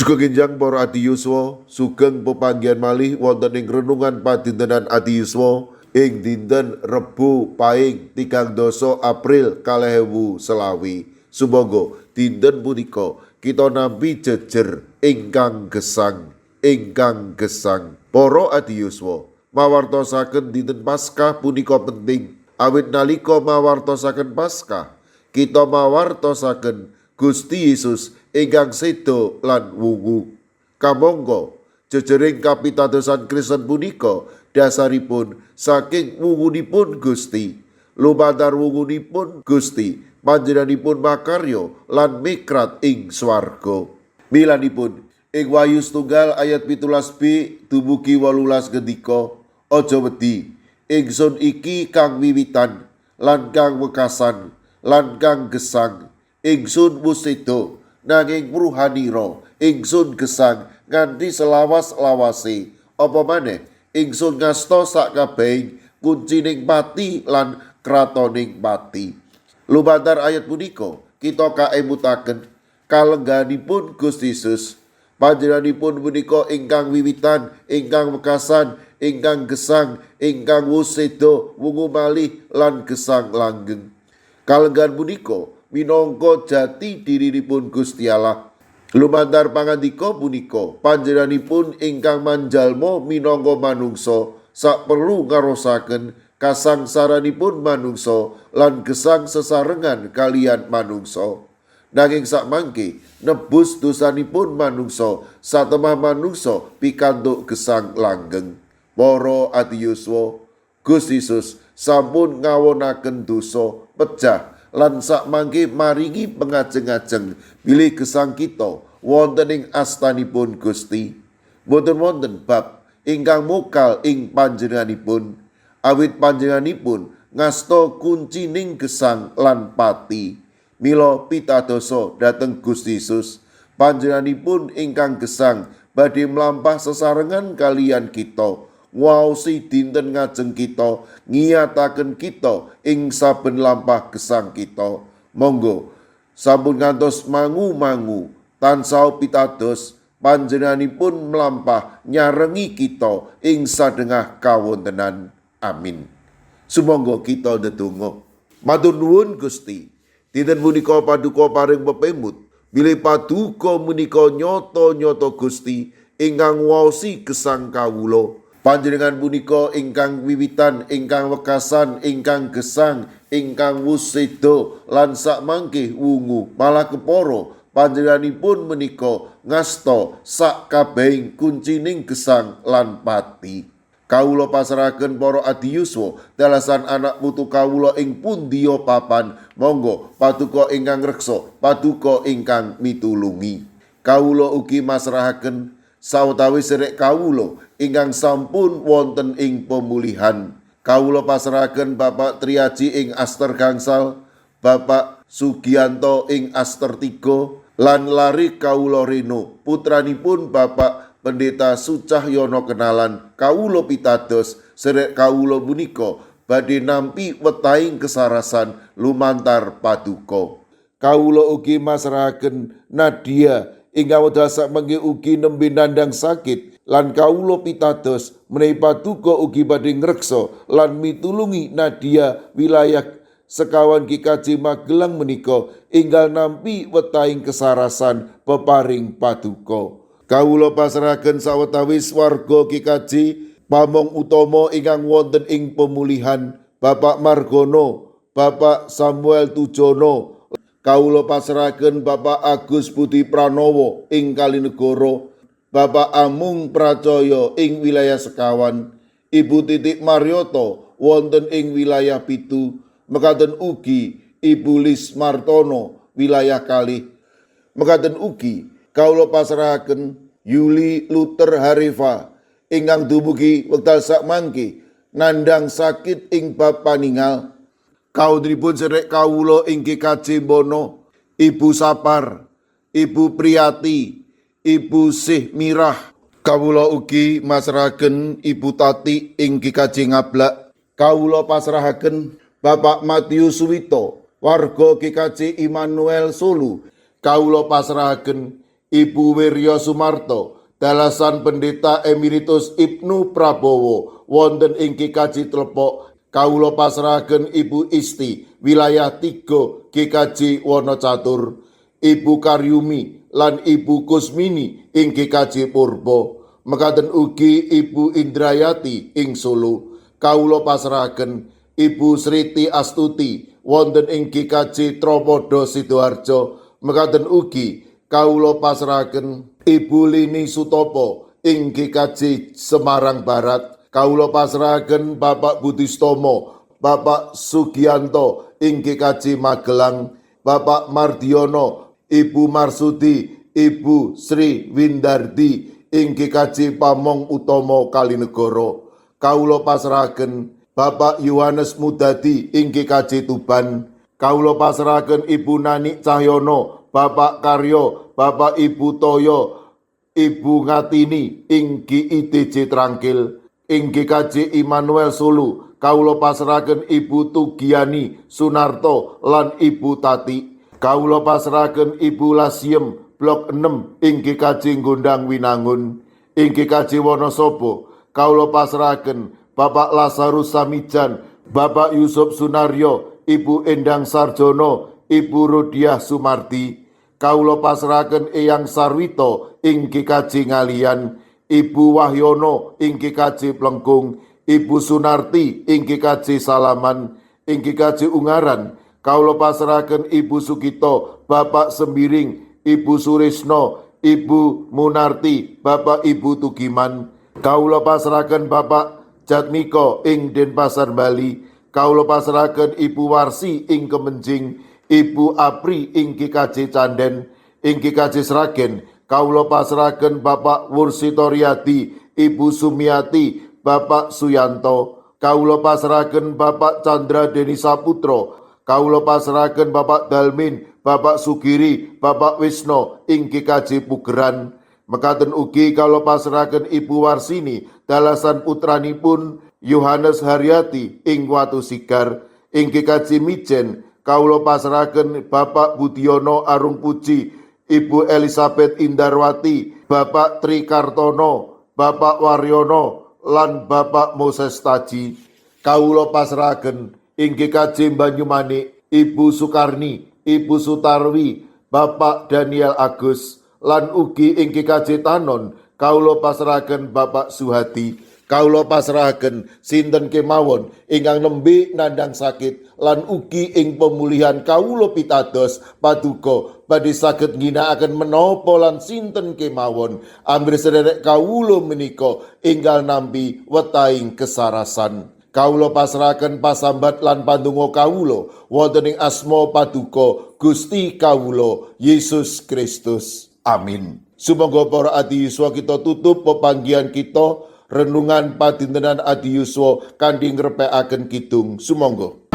Sugeng enjang para adi yuswa, sugeng pepanggihan malih wonten ing renungan padintenan adi yuswa ing dinten Rebo Paing 30 April 2025. Sumangga dinten punika kita nampi jejer ingkang gesang, ingkang gesang. Para adi yuswa, mawartosaken dinten Paskah punika penting. Awit nalika mawartosaken Paskah, kita mawartosaken Gusti Yesus ingkang seda lan wungu. Kamangka jejering kapitadosan Kristen punika dasaripun saking wungunipun Gusti. Lumantar wungunipun Gusti, panjenenganipun makarya lan mikrat ing swarga. Milanipun ing Wahyu setunggal ayat 17b dumugi 18 ngendika, "Aja wedi, ingsun iki kang wiwitan lan kang wekasan lan kang gesang. Ingsun wus seda, nanging ruhanira ingsun gesang nganti selawas-lawase. Apa maneh ingsun ngasta sakabehing kuncining pati lan kratoning pati." Lumantar ayat punika kita kaemutaken kalengganipun Gusti Yesus. Panjenenganipun punika ingkang wiwitan, ingkang wekasan, ingkang gesang, ingkang wus seda, wungu malih lan gesang langgeng. Kalenggan punika minangka jati dirinipun Gusti Allah. Lumantar pangandika punika, panjenenganipun ingkang manjalma minangka manungsa sak perlu ngarosaken kasangsaranipun manungsa lan gesang sesarengan kaliyan manungsa. Nanging sakmangke nebus dosanipun manungsa satemah manungsa pikantuk gesang langgeng. Para adi yuswa, Gusti Yesus sampun ngawonaken dosa pejah lan sakmangke maringi pengajeng-ajeng bilih gesang kita wonten ing astanipun Gusti. Boten wonten bab ingkang mokal ing panjenenganipun, awit panjenenganipun ngasta kuncining gesang lan pati. Mila pitadosa dhateng Gusti Yesus, panjenenganipun ingkang gesang badhe mlampah sesarengan kaliyan kita, ngwaosi dinten ngajeng kita, ngiyataken kita ing saben lampah gesang kita. Monggo sampun ngantos mangu-mangu tansah pitados panjenenganipun mlampah nyarengi kita ing sadengah kawontenan. Amin. Sumangga kita ndedonga. Matur nuwun Gusti. Dinten punika paduka paring pepemut bilih paduka menika nyata-nyata Gusti ingkang ngwaosi gesang kawula. Panjenengan punika ingkang wiwitan, ingkang wekasan, ingkang gesang, ingkang wus seda lan sakmangke wungu malah kepara panjenenganipun menika ngasta sak kabehing kuncining gesang lan pati. Kawula pasrahaken para adi yuswa dalasan anak putu kawula ing pundiya papan. Monggo paduka ingkang reksa, paduka ingkang mitulungi. Kawula ugi masrahaken sawetawis serek kawula ingkang sampun wonten ing pemulihan. Kawula pasrahaken Bapak Triaji ing Aster Gangsal, Bapak Sugianto ing Aster 3, lan lare kawula Reno, putranipun Bapak Pendeta Sucahyono Kenalan. Kawula pitados serek kawula punika badhe nampi wetahing kesarasan lumantar paduka. Kawula ugi masrahaken Nadia ingkang wekdal sakmangke ugi nembe nandhang sakit lan kawula pitados menawi paduka ugi badhe ngreksa lan mitulungi Nadia wilayah sekawan GKJ Magelang menika enggal nampi wetahing kesarasan peparing paduka. Kawula pasrahaken sawetawis warga GKJ Pamong Utama ingkang wonten ing pemulihan, Bapak Margono, Bapak Samuel Tujono. Kawula pasrahaken Bapak Agus Budi Pranowo ing Kalinegoro, Bapak Amung Pracoyo ing wilayah sekawan, Ibu Titik Maryoto wonten ing wilayah 7, mekaten ugi Ibu Lis Martono wilayah 2. Mekaten ugi kawula pasrahaken Yuli Luther Harifa ingkang dumugi wekdal sakmangke nandhang sakit ing bab paningal. Kawontenipun serek kawula ing GKJ Bono, Ibu Sapar, Ibu Priyati, Ibu Sih Mirah. Kawula ugi masrahaken Ibu Tati ing GKJ Ngablak. Kawula pasrahaken Bapak Matius Suwito, warga GKJ Immanuel Solo. Kawula pasrahaken Ibu Wiryo Sumarto, dalasan Pendeta Emeritus Ibnu Prabowo wonten ing GKJ Tlepok. Kawula pasrahaken Ibu Isti, wilayah 3 GKJ Wonocatur, Ibu Karyumi lan Ibu Kusmini ing GKJ Purbo. Mekaten ugi Ibu Indrayati ing Solo. Kawula pasrahaken Ibu Sriti Astuti wonten ing GKJ Tropodo Sidoarjo. Mekaten ugi kawula pasrahaken Ibu Lini Sutopo ing GKJ Semarang Barat. Kawula pasrahaken Bapak Budistomo, Bapak Sugianto ing GKJ Magelang, Bapak Mardiono, Ibu Marsudi, Ibu Sri Windardi ing GKJ Pamong Utomo Kalinegoro. Kawula pasrahaken Bapak Yohanes Mudadi ing GKJ Tuban. Kawula pasrahaken Ibu Nani Cahyono, Bapak Karyo, Bapak Ibu Toyo, Ibu Ngatini ing GITJ Trangkil. Ing GKJ Immanuel Solo, kawula pasrahaken Ibu Tugiani Sunarto lan Ibu Tati. Kawula pasrahaken Ibu Lasiem, Blok 6 ing GKJ Gondang Winangun. Ing GKJ Wonosobo, kawula pasrahaken Bapak Lazarus Samijan, Bapak Yusuf Sunaryo, Ibu Endang Sarjono, Ibu Rodiah Sumarti. Kawula pasrahaken Eyang Sarwito ing GKJ Ngalian, Ibu Wahyono ing GKJ Plengkung, Ibu Sunarti ing GKJ Salaman. Ing GKJ Ungaran, kawula pasrahaken Ibu Sugito, Bapak Sembiring, Ibu Surisno, Ibu Munarti, Bapak Ibu Tugiman. Kawula pasrahaken Bapak Jatmiko ing Denpasar Bali. Kawula pasrahaken Ibu Warsi ing Kemenjing, Ibu Apri ing GKJ Canden. Ing GKJ Sragen, kawula pasrahaken Bapak Wursitoriadi, Ibu Sumiati, Bapak Suyanto. Kawula pasrahaken Bapak Chandra Deni Saputro. Kawula pasrahaken Bapak Dalmin, Bapak Sugiri, Bapak Wisno ing GKJ Pugeran. Mekaten ugi kawula pasrahaken Ibu Warsini, dalasan putranipun Yohanes Haryati ing Watu Sigar. Ing GKJ Mijen, kawula pasrahaken Bapak Budiono Arung Puji, Ibu Elizabeth Indarwati, Bapak Tri Kartono, Bapak Waryono, lan Bapak Moses Taji. Kawula pasrahaken ing GKJ Banyumanik, Ibu Sukarni, Ibu Sutarwi, Bapak Daniel Agus, lan ugi ing GKJ Tanon, kawula pasrahaken Bapak Suhadi. Kawula pasrahaken sinten kemawon ingkang nembe nandang sakit lan ugi ing pemulihan. Kawula pitados paduka badhe saged ngginakaken menapa lan sinten kemawon amrih sederek kawula menika enggal nampi wetahing kesarasan. Kawula pasrahaken pasambat lan pandonga kawula wonten ing asma paduka Gusti kawula Yesus Kristus. Amin. Sumangga para adi yuswa, kita tutup pepanggihan kita, renungan padintenan adi yuswa, kanthi ngrepekaken kidung. Sumangga.